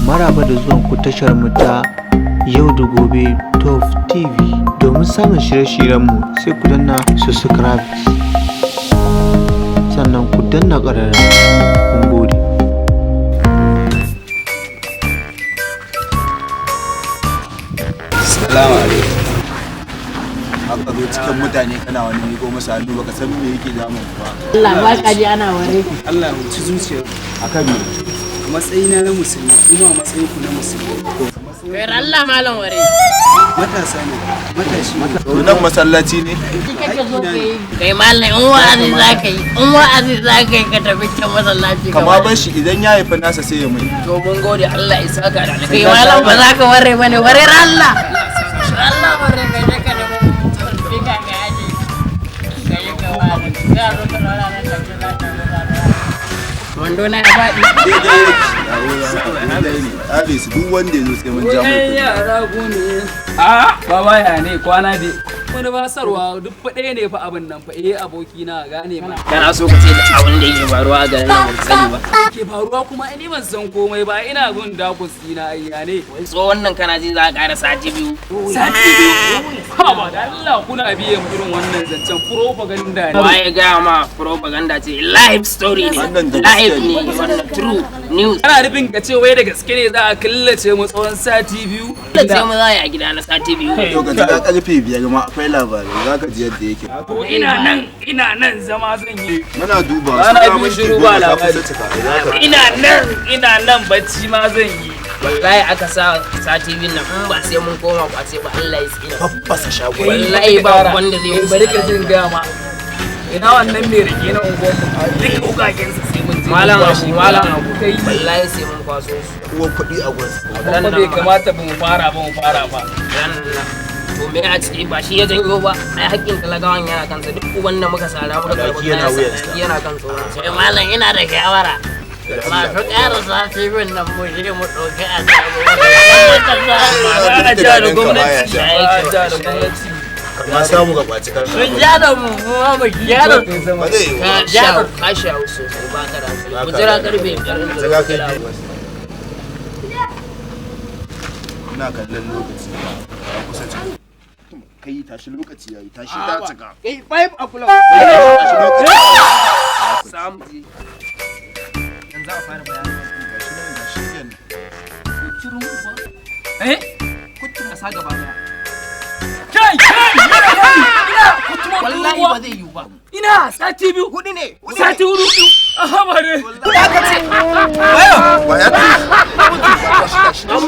Maraba da zuwan ku tashar mu ta Yau da Gobe Top TV. Domin samun shirye-shiryenmu sai ku danna subscribe, sannan ku danna ƙararrawa. Mun gode. Salamu alaikum. Aka zo cikin mutane kana wani miko masa hannu, baka san me yake damun ba. Allah ba ka ji ana ware. Allah ya huci zuciyar. Akan me? A matsayina na musulmi, kuma a matsayin ku na musulmi. Kai Allah malam ware. Matasa ne, matashi ne. To nan masallaci ne? Kake so ka yi. Kai malam, in wa'azi za ka yi, in wa'azi za ka yi, ka tafi can masallaci ka Kama ware. bar shi, idan ya haifi nasa sai ya mai. To mun gode, Allah ya saka da alkhairi. Kai malam, ba za ka ware ba ne, ware Allah. Allah ware, ka je ka nemo fika ka aje. Ka yi ka ware. Za a zo ka ɗora nan ka ce za ka zo za ka. Wando na ya faɗi. Daidai yake. Daidai ne. Tsare su, duk wanda ya zo sai mun ja mai Yan kuɗi. yara gome. A baba, ya ne kwana dai. Wani basarwa duk fa ɗaya ne fa abin nan fa, eh, aboki na gane ma. Kana so ka ce da abin da yake faruwa a garin nan ba sani ba. Ke faruwa kuma ni ban san komai ba, ina gun dakus ina, ai ya ne. Wai tsohon nan kana ji za a ƙara sati 2. Sati 2. Ha ba da Allah, kuna biye mu irin wannan zancen propaganda ne. Waye gaya ma propaganda ce? Live story ne. Wannan da Live gaske ne ne. wannan, true news. Kana nufin ka ce wai da gaske ne za a killace mu tsawon sati 2? Sai mu za a yi a gida na sati 2. To ka jira karfe 5 ma akwai labarai, za ka ji yadda yake. To ina nan, ina nan zama zan yi. Muna duba Rana su biyu minti shiru 10 ba ta labari. kusa cika. Za ka Ina nan, ina nan bacci ma zan yi. Wallahi aka sa sati 2 nan, in ba sai mun koma kwace ba, Allah ya tsina. Faffasa shago. Wallahi ba wanda zai wuce. Bari ka jin gama. Ina wannan mai rike na unguwar mu. Duk ugagen su sai mun je. Malam mun Abu, kwashe. Malam Abu. Kai. Wallahi sai mun kwaso su. Uwar kuɗi a gwansu. Kuma bai kamata ba mu fara ba, mu fara ba. Ran nan. To me a ciki? Ba shi ya janyo ba, ai haƙƙin talakawan yana kansa, duk uban da muka sara muka karɓi Alhaki yana kayansa, wuyansa. alhaki yana kan tsohon. Sai malam, ina da shawara. Masu ƙara sati biyun nan, mu je mu ɗauki a sabo. Ba a ja da gwamnati. Ba Ba a ja da gwamnati. Ma samu ga kwaci kanka. Sun ja da mu, kuma mu ja da su. Ba zai yiwu ba. Ka sha, ka sha sosai, ba ka da hankali. Mu jira karfe 5 da Jira kai lokacin. biyu. Ina kallon lokaci ya kusa cika. Kai tashi, lokaci yayi, tashi, ta cika. Kai, 5 o'clock. Tashi, lokaci. Samu ji. Yanzu a fara bayani. Gashi nan, gashi nan. Kuturun uba. Eh? Kuturun ƙasa gaba daya. Kai, kai, ina, kai, ina, kutumar Wallahi turuwa. ba zai yiwu ba. Ina, sati 2. Hudu ne. Sati 4. Aha, ba ne. Ba ya tashi. Yi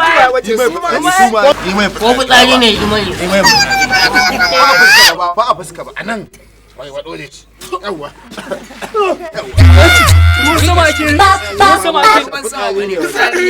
mai fitsari, su ma. Yi mai Ko fitsari ne yi mai. Yi mai fitsari. Ba a fuska ba, ba a fuska ba. A nan. Wai wa dole ci. Yawwa. Ruwan sama ke. Ruwan sama ke. Ban sama bane. Fitsari.